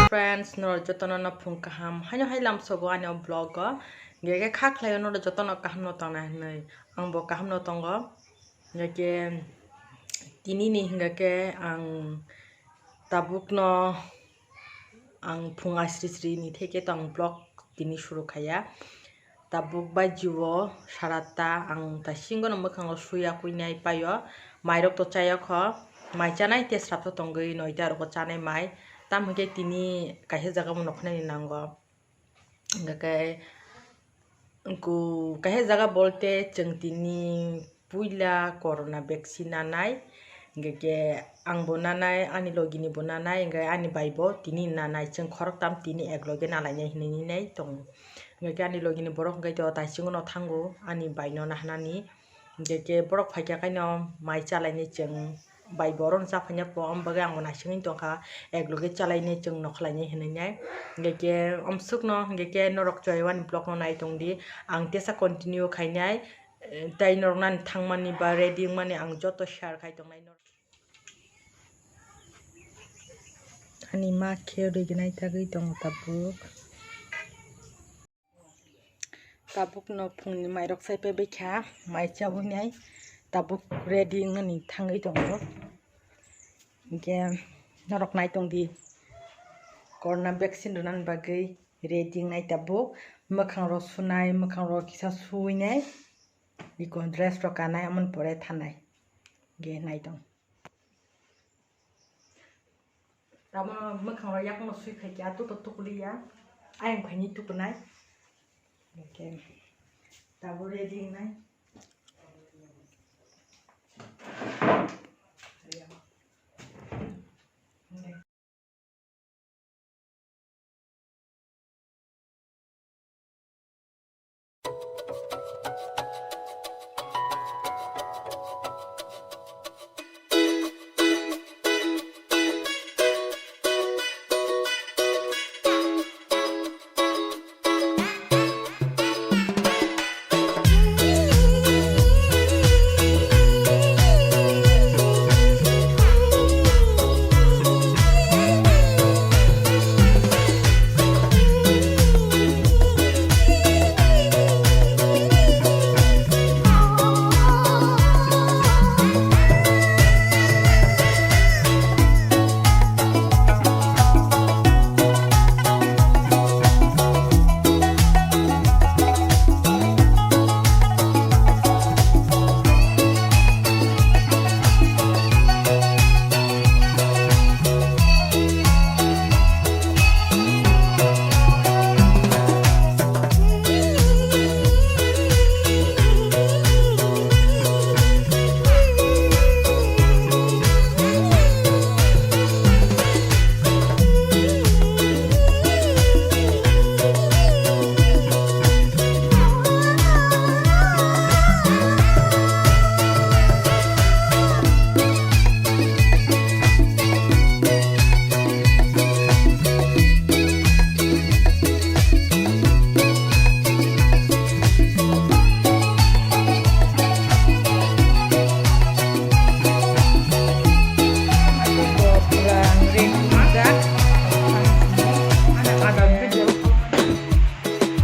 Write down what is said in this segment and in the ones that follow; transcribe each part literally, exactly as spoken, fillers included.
Friends, norok jotono no phung kaham. Haino hai lamsogo ani o vlog o. Hingke khe kha khlaio norok jotono kaham no tongna hinui. Ang bo kaham no tongo. Hingke tini ni hingke ang tabuk no ang phung asri sri ni theke tong vlog tini suru khaya. Tabuk bai jiwo sarata ang tasingo no mwkhango suya kuinai paio. Mairok to chayokho. Mai chanai te srapsa tongwi noita rogo chanai mai. Tam hwnkhe tini kaisa jaga bo nokhnani nango. Hingkhe ku-, kaisa jaga bolte chwng tini puila corona vaccine nanai, hingkhe ang bo nanai, ani logi ni bo nanai, hingkhe ani bai bo tini nanai, chwng khoroktham tini ekloge nalainai hinui nai tongo. Hingkhe ani logi ni borok hingkhe to taichungo no thango ani bai no nahanani. Hingke khe borok phaikha khaino mai chalainai chwng bai bo oro no chaphaina po, omo bagwi ang bo naisingwi tongkha, ekloge chalainai chwng nokhlainai hinui nai. Hingke khe amsukno hingke khe norok chwraio ani vlog no nai tongdi, ang tesa continue khainai, eh, tei norok nani thangmani ba ready wngmani ang joto share khai tongnai norok. Ani ma khe rwgwi naitagwi tongo tabuk. Tabuk no phungni mairok sai paibaikha, mai chawi nai tabuk ready wngmani thangwi tongo. Hingke norok nai tongdi, corona vaccine rwnani bagwi ready wngnai tabuk, mwkhang rok sunai, mwkhang rok kisa suwi nai, iko dress rok kanai, amoni pore thanai, hingke nai tong. Tamo mwkhang rok yakno sui phaikha, tuto tukuliya, ayang phaini tukunai. Hingke tabo ready wngnai.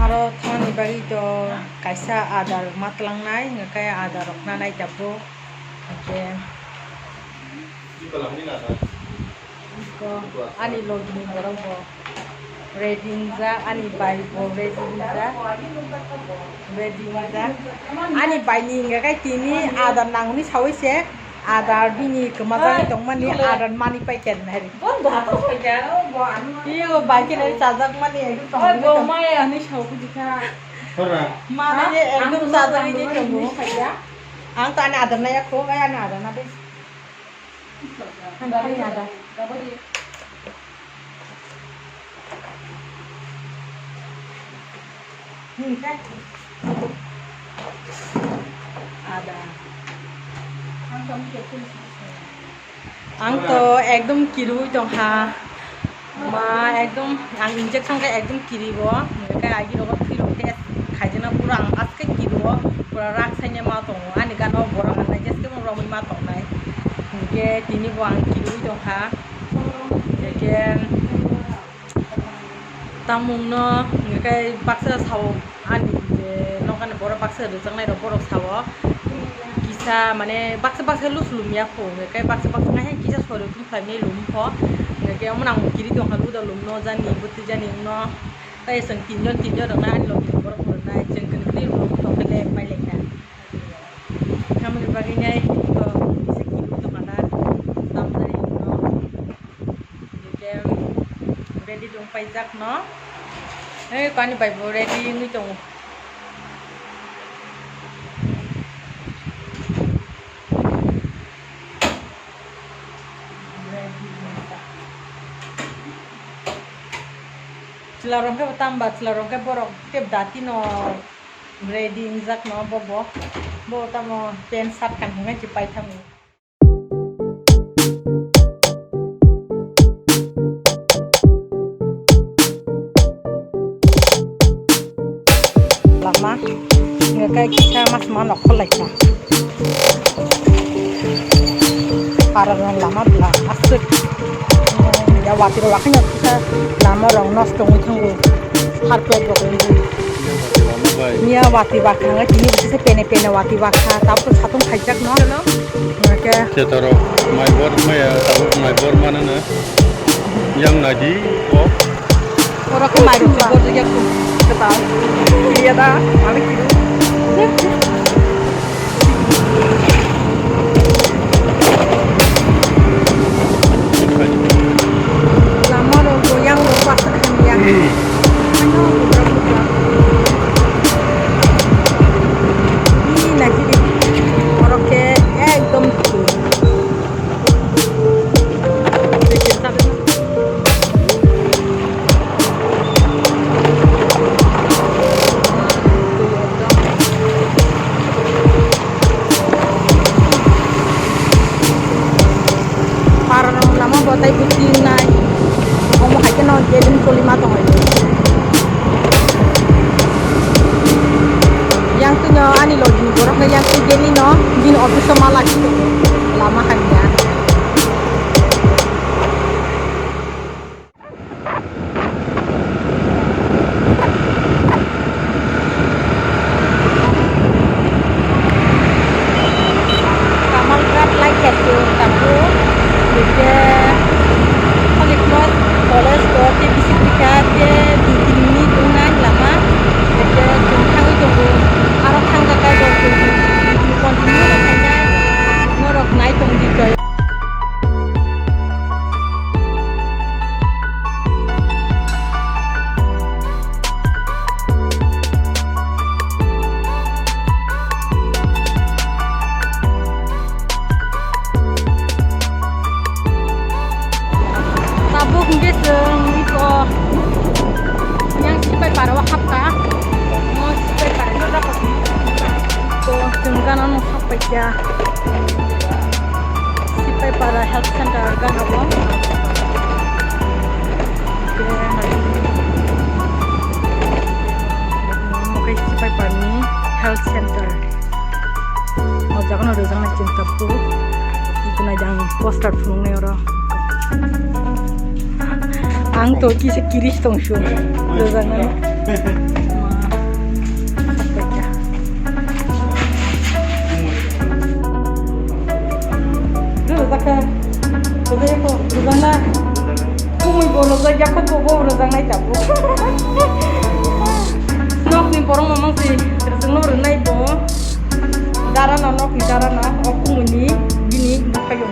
Aro thani bagwi to kaisa adar matlangnai, hingkhe adar rok nanai tabuk. Hingkhe Ko, ani logi ni borok bo ready wngjak, ani bai bo ready wngjak, ready wngjak. Ani bai ni hingka khe tini adar nangmani sawi se, adar bini kwmajak tongmani adar mani pai khe nari. Iyo bai khe nari chajak mani ekdom tongmani. Mana je ekdom chajak ni tongo. Ang to ani adar naya kho, ani adar na de. Ang kaya ada. Hmm, kan? Ada. Ang to ekdom kirui tong ha. Ma ekdom ang injection khe ekdom kiribo. Hingke agi rogo thwi rok test khaijana pura ang aske kiruo. Pura rak saine ma tongo. Ani gana o borok ang naijak khe bo romwi ma tongnai. Hingke tini bo ang kirui tong ha. Hingke tamungno hingke baksa sao ani je nokani borok baksa rwjaknai rok borok sao kisa mane baksa baksa lus lum ya pho hingke baksa baksa ngai kisa sori tong khlai mani lum pho hingke omo nang kiri tong kha luda lum no jani bwtwi jani no tai chwng tinjon tinjon rok nai ani lok borok rok nai chwng kwnwi kwnwi lum tong khe le pai lai kha. Tamoni bagwi nai kisa kiri tong kha na tamjani no. Hingke ready dong paijak no. Hei kani bai bo ready wngwi tongo. Chwla rok khe tamba chwla rok khe borok khe dati no ready wngjak no bobo. Bo tamo pant shirt kanwi pai tamo. Lama, ngekai kisa mas ma nokol lai kha. Para rong lama bla aswk. Ya watwi rok wakha no kisa lama rong nosto wngwi thango. Harpet rok wngwi. Miya watwi bakha wngwi tini bwswk se pene pene watwi bakha. Tabuk satung khaijak no. Hingke. Khetoro mai bor maya tabuk mai bor manana. Yang naji ko. Oro khe mai rok bor ya ko. Kata. Iya da, malik kiru. Lama rok bo yang rok basa khamya. Ano kubra kubra. Ni naji di. Oro khe ekdom. Parano lama bo tai buti nai. Omo hai kheno jelim choli ma tong hai. Yang tino ani logini borok no yang tini geli no, gini office o ma lagi lama hamya. Kamalghat lai khe se tabuk, hwnkhe Holy Cross College o tei bisi phaikha, tei dui tin minute wngnai lama, hwnkhe chwng thangwi tongo, aro thangjakha bo chwng continue khainai, norok nai tongdi. Tabuk hwnkhe chwng iko yang sipai para o hapkha. Mo sipai para no dapat. To chwng gana no happai kha. Sipai para health center gana o. Omo khe sipai para ni health center. O jaga no rwjaknai chwng tabuk. Iko nai jang poster phunuknai oro. Ang to kisa kiris tong su. Rwjaknai. Rwjak kha. Rwjak kha. Rwjaknai. Kumui bo rwjak ya kho bo bo rwjaknai tabuk. Nokni borok mamang si rwjakno rwnai bo. Dara no nokni dara no o kumui ni bini bwkhayo.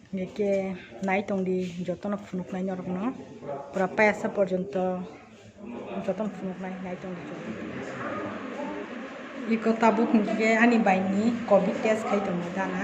Hingke nai tongdi jotono phunuknai norokno, pura payasa porjonto jotono phunuknai nai tongdi. Iko tabuk hingke ani baini covid test khai tongo gana.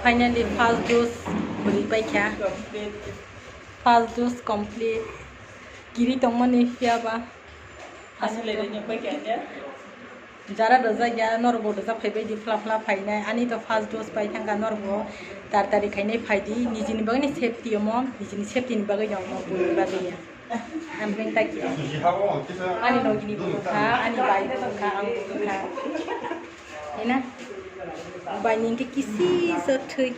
Finally, first dose bwrwi paikha. First dose complete. Kiri tongmani phiya ba. Jara rwjak ya, norok bo rwjak phaibai di phla phla phainai. Ani to first dose pai thangkha, norok bo tar tari khainai phaidi. Nijini bagwi ni safety omo, nijini safety ni bagwi no omo, bwrwi bagwi ya. Ang beng taki. Ani nogini bo wngkha, ani bai bo wngkha, ang bo wngkha. Ina? Bai ni hingke kisi sa thwi.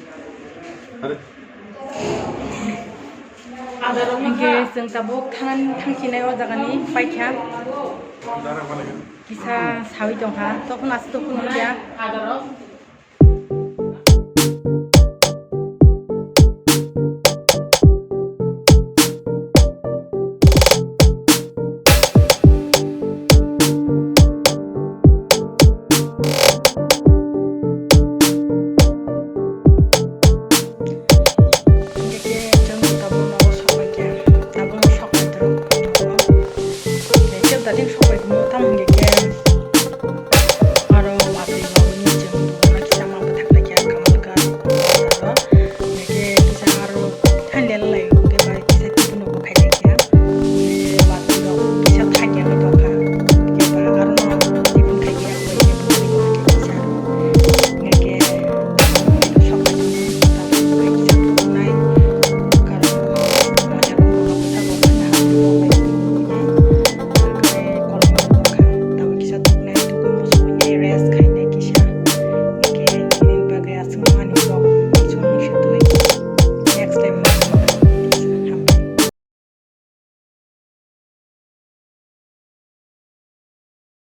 Hingke chwng tabuk thang, thangsinai o jaga ni paikha. Kisa sawi tongkha, tokon aswk tokon wngya.